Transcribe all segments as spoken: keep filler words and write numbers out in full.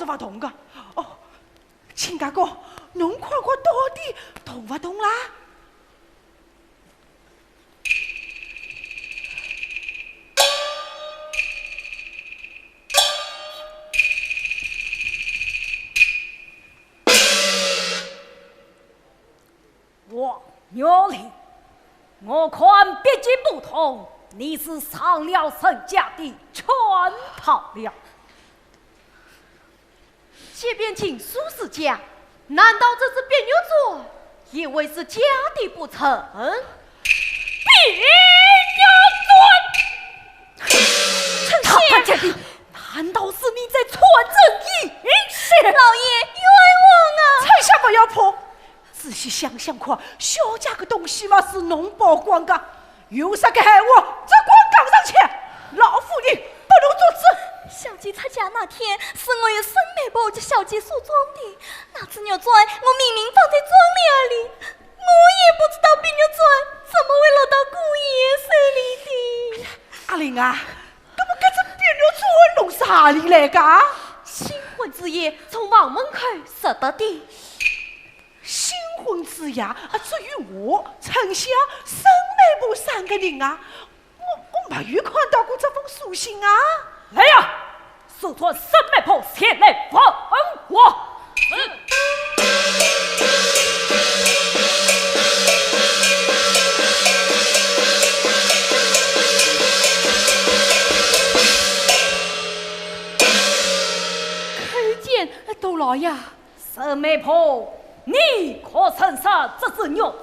勿动个。哦，亲家公，侬看看到底动勿动啦？ 王玉林，我看笔迹不同，你是上了人家的圈套了。即便情书是假，难道这只碧玉簪也会是假的不成？碧玉簪！陈仙！他他家的，难道是你在穿针引线？老爷，冤枉啊！春香，不要碰！ 仔细想想看，小姐个东西嘛是侬保管个，有啥个闲话只管讲上去，老夫人不能做主。小姐出嫁那天，是我与沈媒婆给小姐梳妆的，那只玉簪我明明放在妆奁里，我也不知道碧玉簪怎么会落到姑爷手里的。阿林啊，那么搿只碧玉簪侬是何里来个？新婚之夜从房门口拾得的。 新婚之夜啊，只有我、春香、沈媒婆三个人啊，我我没有看到过这封书信啊。来呀，速传沈媒婆前来问话。叩见大老爷。 沈媒婆，你可曾识这只玉簪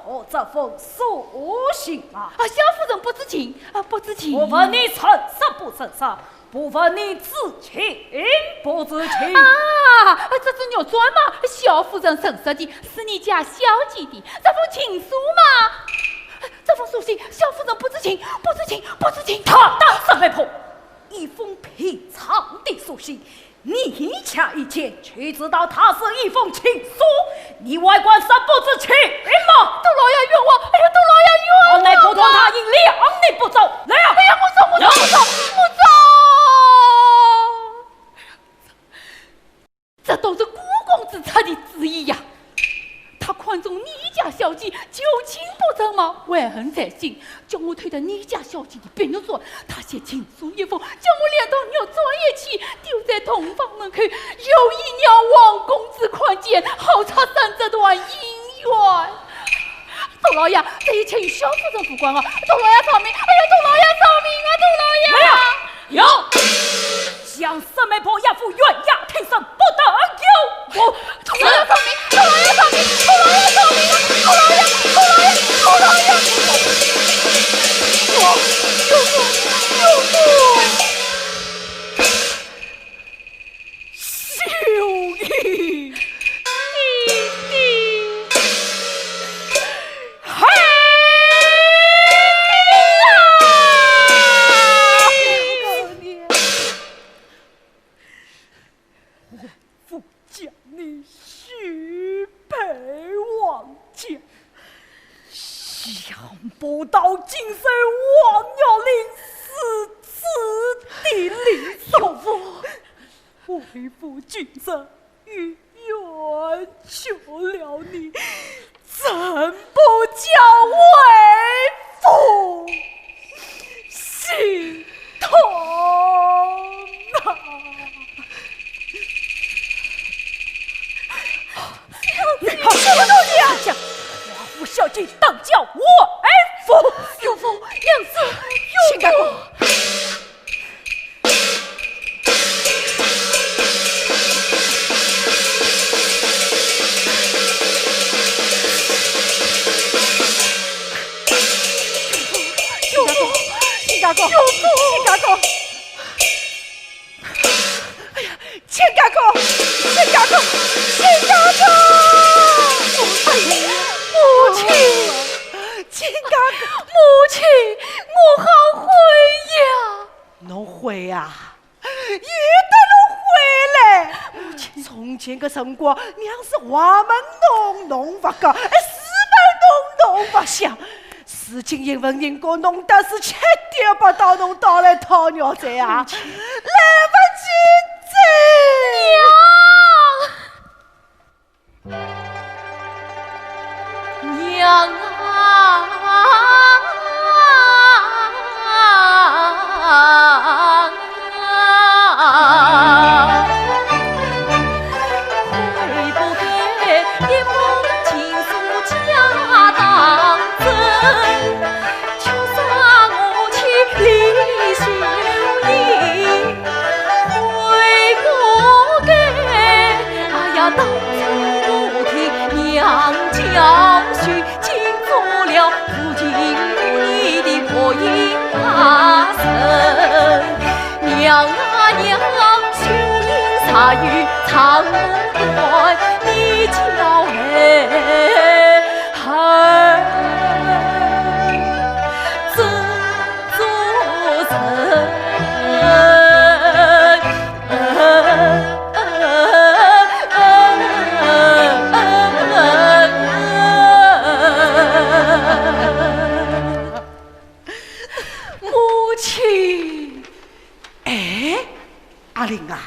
和这封书信啊？啊，小夫人不知情，啊，不知情。我问你曾识不曾识，不问你知情不知情。啊，这只玉簪嘛，小夫人认识的，是你家小姐的。这封情书嘛，这封书信，小夫人不知情，不知情，不知情。大胆沈媒婆，一封平常的书信， 你一看一见就知道它是一封情书，你还敢说不知情吗？大老爷冤枉！哎呀，大老爷冤枉！我乃不同他银两，你不走，来呀！哎呀，我走，我走，我走，我走！这都是顾公子出的主意呀！他看中你家小姐旧情不成嘛，怀恨在心，叫我偷得你家小姐的碧玉簪，他写情 书一封，叫我连同玉簪一起丢在洞房门口，有意让王公子看见，好拆散这段姻缘。大老爷，这一切与小夫人无关啊！大老爷饶命！哎呀，大老爷饶命啊！大老爷！来呀，有！将沈媒婆押赴县衙听审，不得有误。大老爷饶命！大老爷饶命！大老爷饶命啊！大老爷，大老爷，大老爷！ 将你许配王家，想不到竟是王玉林如此的离谱。为父今日有冤求了你， 怎不叫为父心痛啊！你看什么东西啊？华府小姐当叫为父。岳父，娘子，岳父。 亲家公，亲家公，亲家公！哎呀，亲家公，亲家公，亲家公！哎呀，母亲，亲家公，母亲，我好悔呀！侬悔呀？ 有得侬悔嘞！从前个辰光，娘是横门弄侬勿讲，哎，竖门弄侬勿响。如今因为人家弄得是七颠八倒，侬倒来讨饶哉啊！来勿及哉！娘！母亲。哎，阿林啊，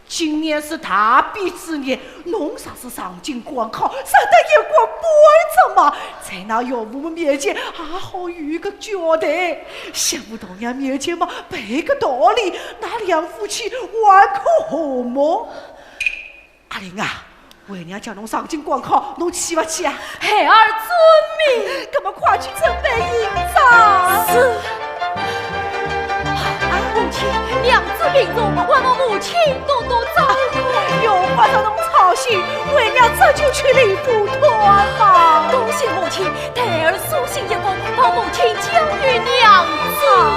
今年是大比之年，侬若是上京赶考，啥得一官半职嘛，在㑚岳父母面前也好有一个交代。想勿到娘面前嘛，赔个道理，㑚两夫妻还可和睦。 阿林啊，为娘叫侬上京赶考，侬去勿去啊？孩儿遵命。那么快去准备行装。是。啊，母亲，娘子病重，还望母亲多多照顾。用不着侬操心，为娘这就去领赴团吧。多谢母亲，待儿书信一封，望母亲交与娘子。啊。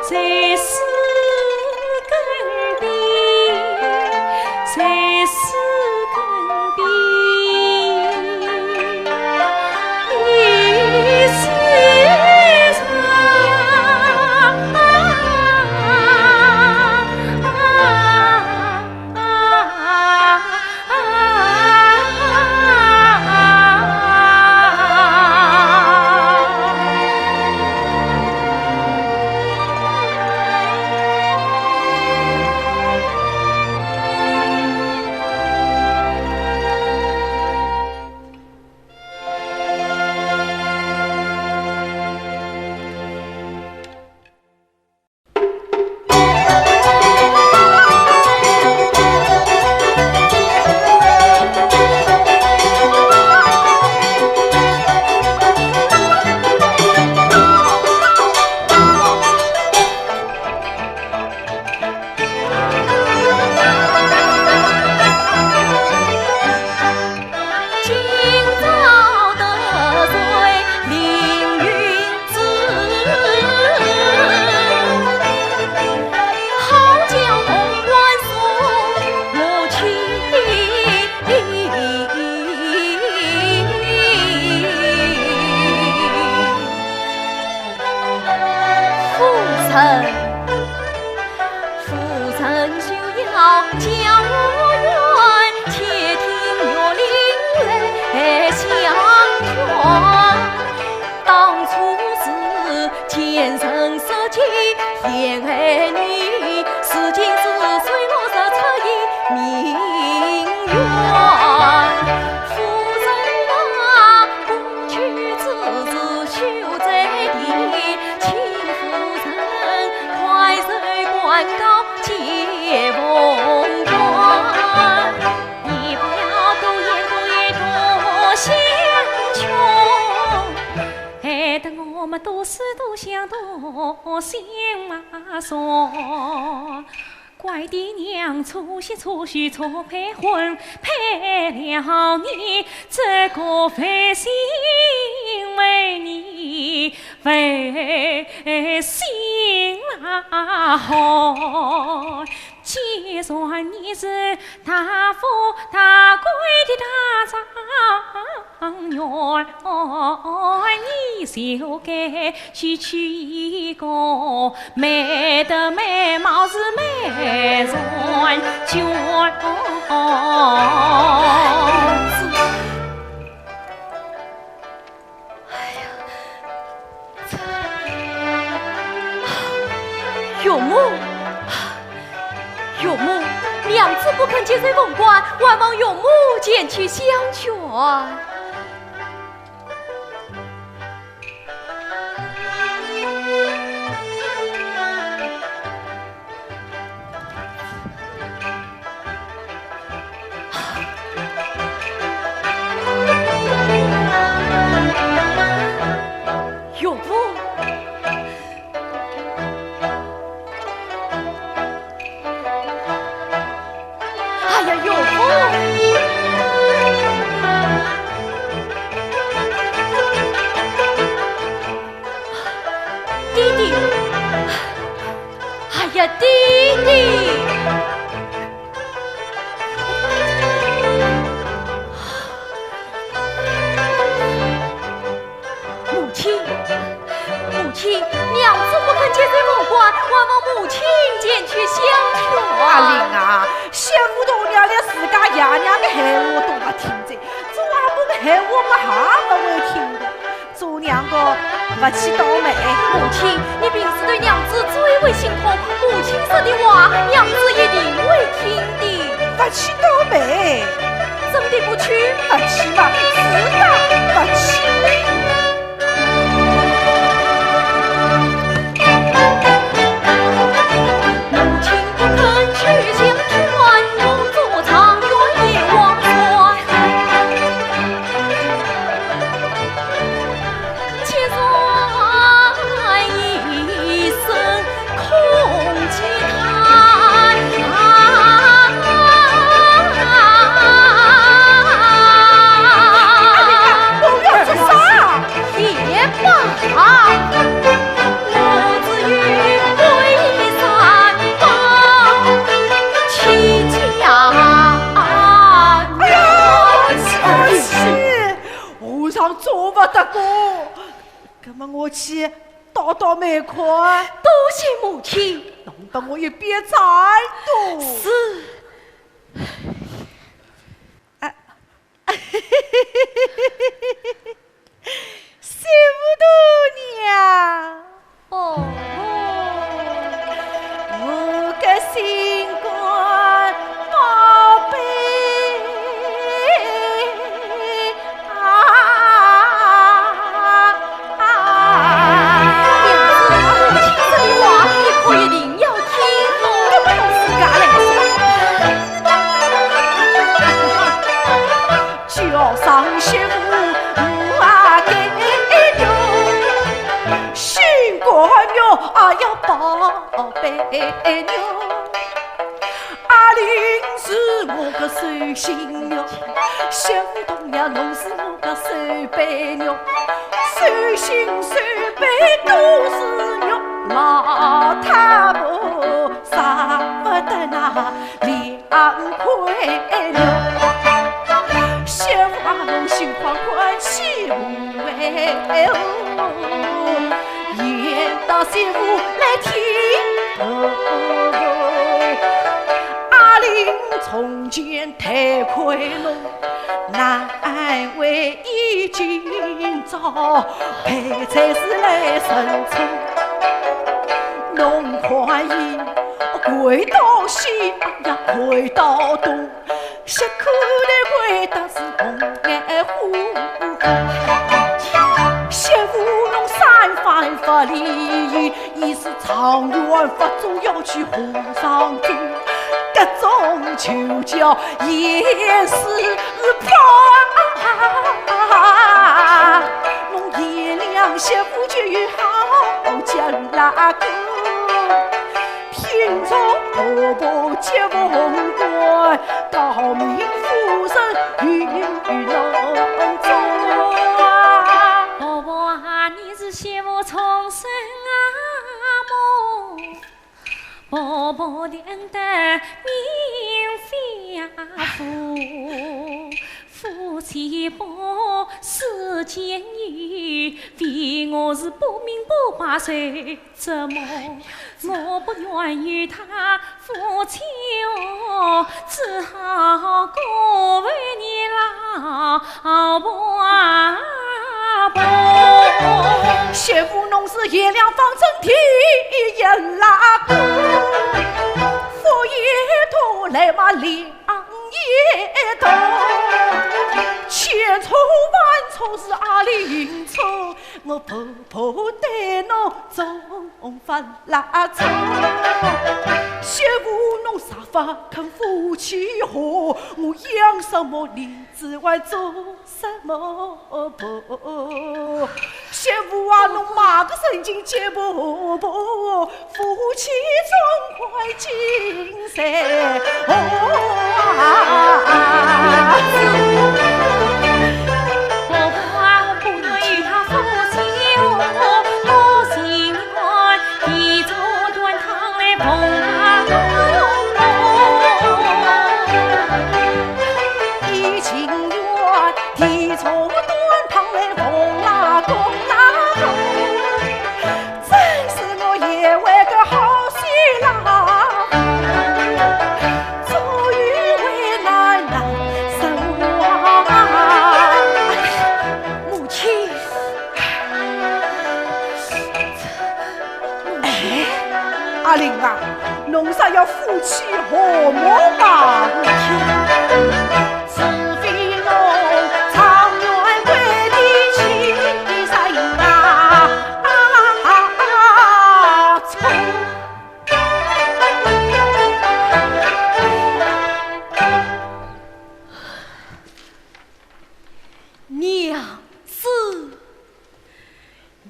在树根边，在树根边，一起唱。夫人，夫人休要叫我冤，且听玉林来相劝。当初是奸臣设计陷害你，如今是谁我若出一名冤？夫人啊， 去之时休再提，请夫人快速灌告解凤官。你不要多言多语多相劝，害得我们多思多想多心麻烦。 怪爹娘错惜错许错配婚，配了你这个负心为你负心啊！既然你是大富大贵的大丈 状元，你就该去娶一个美的美貌是美人眷。哎呀，这，岳母， 岳母，娘子不肯接受凤冠，还望岳母前去相劝。岳父。 哎呀，岳父！爹爹！哎呀，爹爹！ 母亲，母亲，娘子不肯接受凤冠，还望母亲前去相劝。阿林啊，媳妇大娘连自家爷娘的闲话都不听的，做阿婆的闲话么还不会听的。做娘的不去倒霉。母亲，你平时对娘子最为心痛，母亲说的话，娘子一定会听的。不去倒霉。 真的不去？不去嘛，自家不去。母亲不肯去相劝，我做状元也枉然。千岁一我去倒倒霉看。多谢母亲。侬帮我一边站着。是。啊，媳妇大娘。哦。我个心肝宝贝。 啊，啊。娘子，母亲这话，你可一定要听哦。搿么侬自家来说。叫声媳妇，我啊给侬，心肝肉啊要宝贝肉。 阿玲是我个手心肉，媳妇同样侬是我个手背肉，手心手背都是肉，老太婆舍不得那两块肉。媳妇啊，侬心宽宽，心无畏哦。 言到媳妇来听哦。阿玲从前太亏侬，难为你今朝赔罪是来认错。侬看伊跪到西呀，跪到东， 吃苦头跪得是红眼火。媳妇侬三番发礼，伊是状元发作要去和尚做，搿种就叫严世蕃。侬贤良媳妇就有好讲啦个。 听从婆婆接凤冠，诰命夫人与侬做。婆婆啊，你是媳妇重生啊么？婆婆听得命非啊福，夫妻百世间有，唯我是不明不白谁 怎么我不愿与他夫妻哦，只好过问你老婆啊婆。媳妇侬是贤良方正的人啦个，福也多来嘛两也多，千错万错是阿玲错，我婆婆对侬总 犯了错。媳妇侬啥法肯夫妻和，我养什么儿子还做什么婆？媳妇啊，侬买个身情接婆婆，夫妻总快进 谁？哦啊！母亲。哎，阿玲啊，侬啥要夫妻和睦嘛？ 娘子，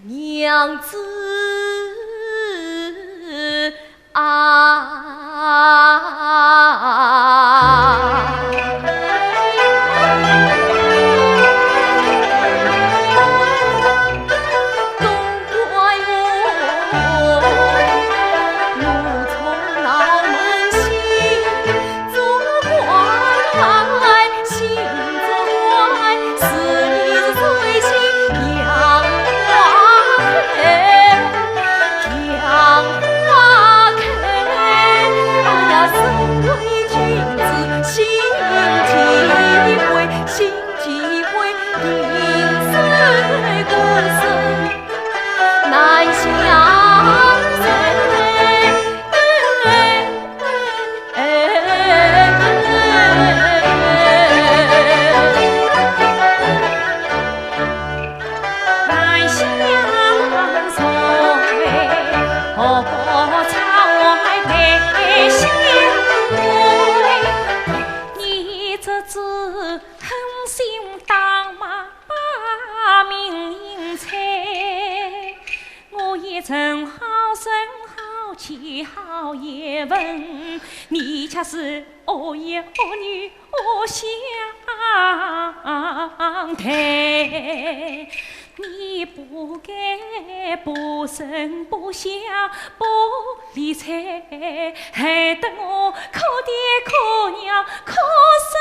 娘子啊！好也问，你家是恶言恶语恶相待，你不该不声不响不理睬，害得我哭爹哭娘哭伤